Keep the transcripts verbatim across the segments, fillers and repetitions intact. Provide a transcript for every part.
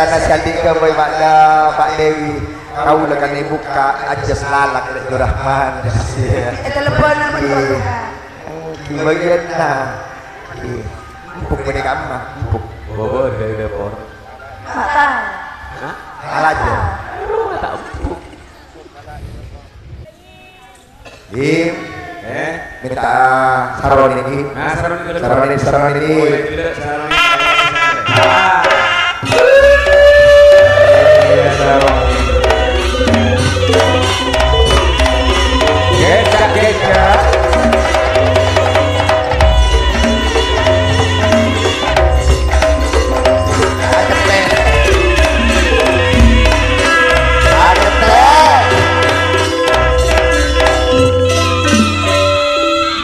Ana sandika, boy, Pak Da-, Pak Dewi. Kaula kan ebukka' ajjhâs lalak lè Durrahman. È, telepon apa, Pak? Ghi bâgiyânna. Ghi. Empuk bâdâ kamma, empuk. Bobo, ada dapur. Mata. Hah? Alaja. Aduh, tak empuk. Im. Eh? Minta sarone, Im. Nah, sarone dulu. Sarone, sarone, Im. Oh, iya, tidak, sarone. Ah. Iya, sarone. Geca, geca.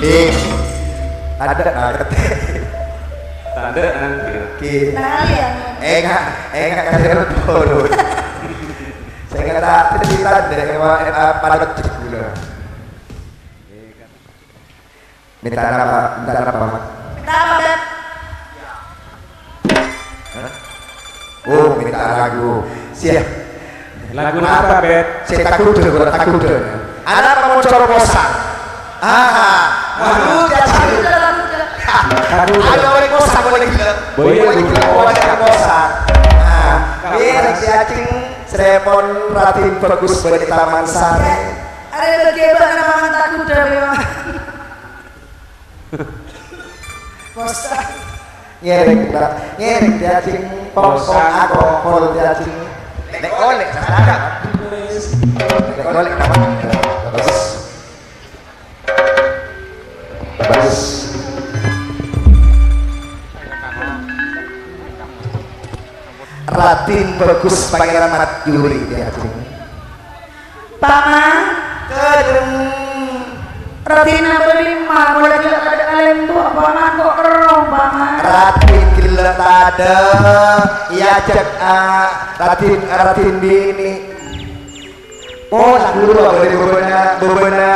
Eh, tadâ' aketè. Tadâ' nanti. Oke. Enggak, enggak kasih turun. Saya kata, "Tadi tadâ', eh, eh, pada cek dulu." Minta apa? Minta apa, Mat? Minta apa, Beb? Hah? Oh, minta lagu. Siap. Lagu apa, Beb? Sè takudhâ, ora takudhâ. Ana apa mon coro kosa? Ah, waduh, dia cari. Takudhâ. Ada orang kosa, boleh gila. Boleh, boleh gila, boleh kosa. Ah, ini si Acing, Srepon Raden Bagus bâdâ Taman Sari. Ada bagi apa nama takudhâ, memang. Posa. Ngèrèng, Pak. Ngèrèng dâddi poso, alkohol dâddi. Nek olè, saudara. Nek olè, apa? Bagus. Bagus. Raden Bagus Pangeran Mat Yuri dâddi. Paman. Kadem. Raden Abalima, mola gila kada kalembo, Paman, kok kerong, Paman? Raden gila tada, ya cek, ah, Raden, Raden bini. Oh, tak dulu, beri bebena, bebena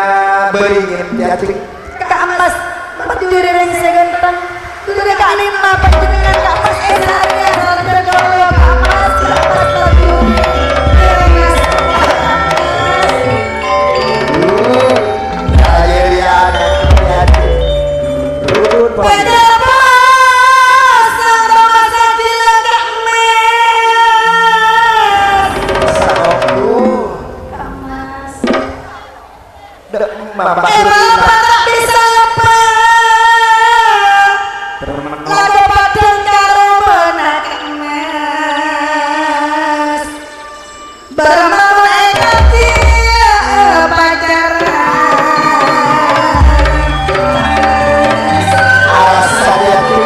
beringin, ya cek. Kak Mas, Mas Juri Ring sè ganteng. Juri Kak Nima, panjenengan Kak Mas Esarya, Raden Dolo, Kak Mas, Kak Mas, Raden Juri. Kak Mas. Pada pas, Kak Mas, Kak Mas. Kak Mas. Dek, Bapak. Eh, Bapak tak bisa lepas. Lagu padang karo benak emas. Bareng mawon engkaki pacaran. Alasan ya, Bu.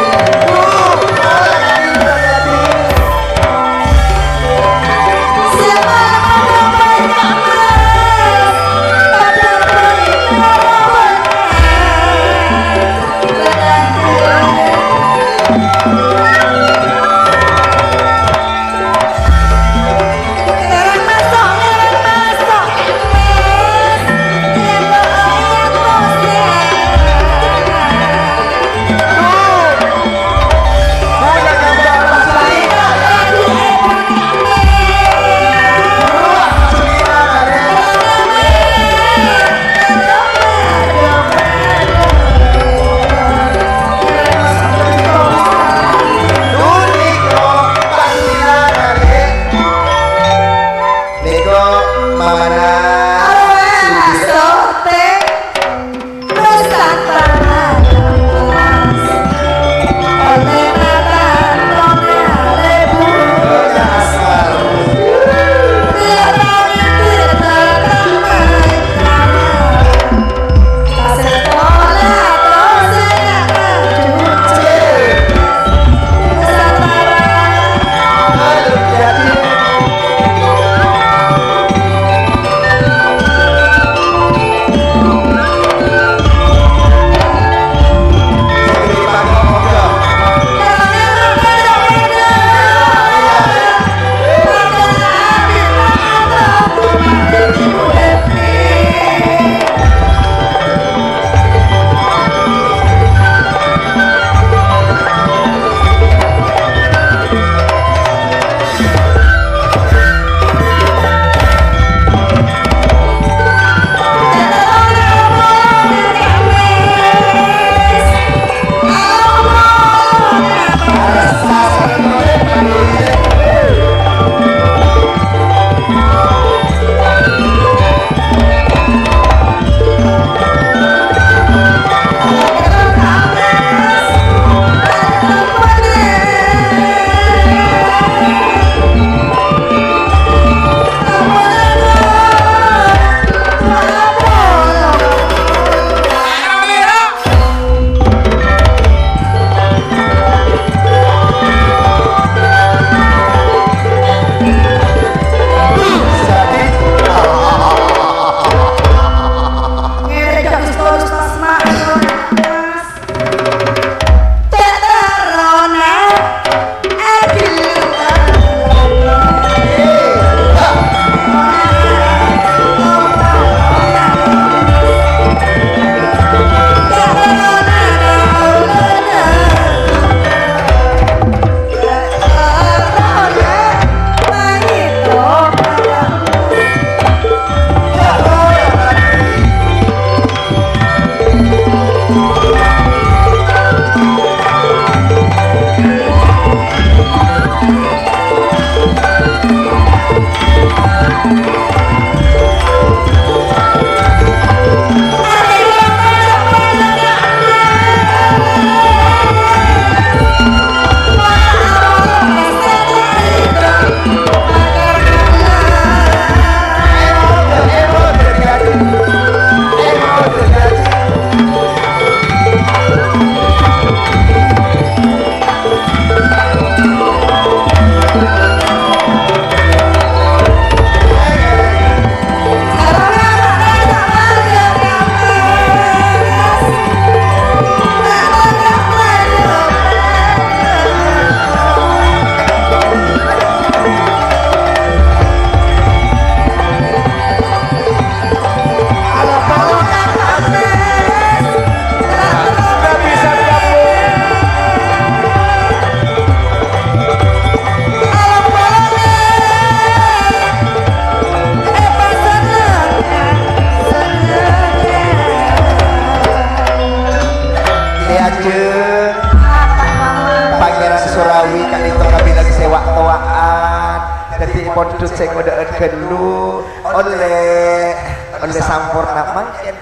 Pondhut sè ngodâ'ân ghâllu ollè, ollè samporna mangkèn.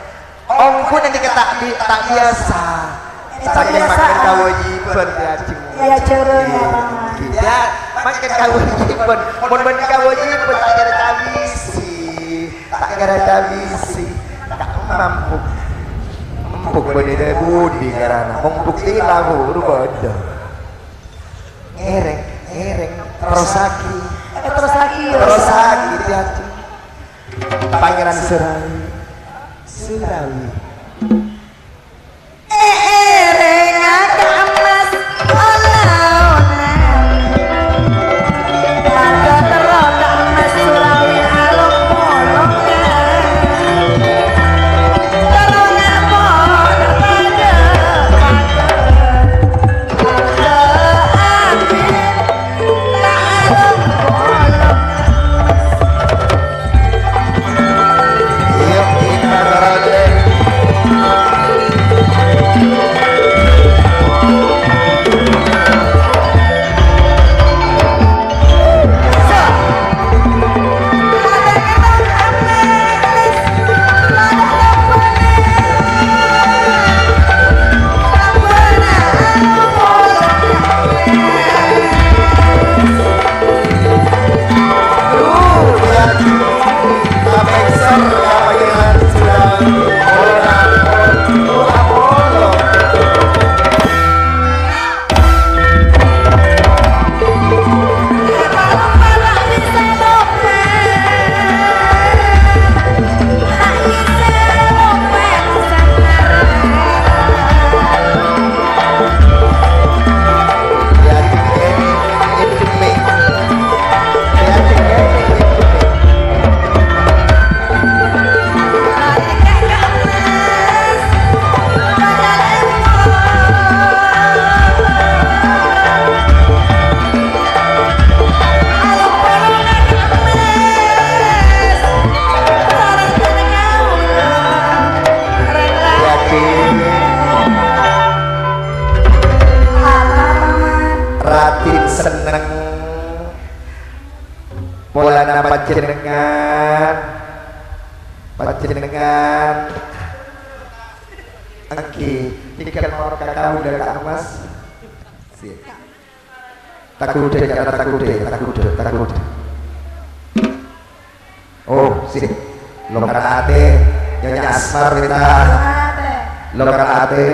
Ongghu nèka ta' bi-, ta' biyasa. Sakèng mangkèn kawâjibhân, yâ, Jeng. Yâ, jhârâng, yâ, Paman. Yâ, mangkèn kawâjibhân. Mon bânnè kawâjibhân, ta' kèra cabisi. Ta' kèra cabisi. Ta' mampu. Empuk bânnè dâ' budi kèrana. Empuk tila buru bâdâ. Ngèrèng, ngèrèng. Terrosaghi. Eh, terrosaghi, yâ. Terrosaghi, yâ, Jeng. Pangèran Surawi. Surawi. Èrèngnga ka emmas olaona. Padâ terro ka emmas Surawi along-polongan. Terro ngapon padâ-padâ. Padâ abit. Raden senneng polana panjhennengngan, panjhennengngan èngghi tèngghâl moro ka kaulâ, Ka' Mas. Sip. Taghudhâ, Ka', taghudhâ, taghudhâ, taghudhâ. Oh, sip. Lokar atè, Nyonya Asmar, minta. Lokar atè.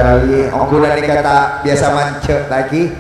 Kali ongghulan nèka ta' biyasa manjhâ lagi.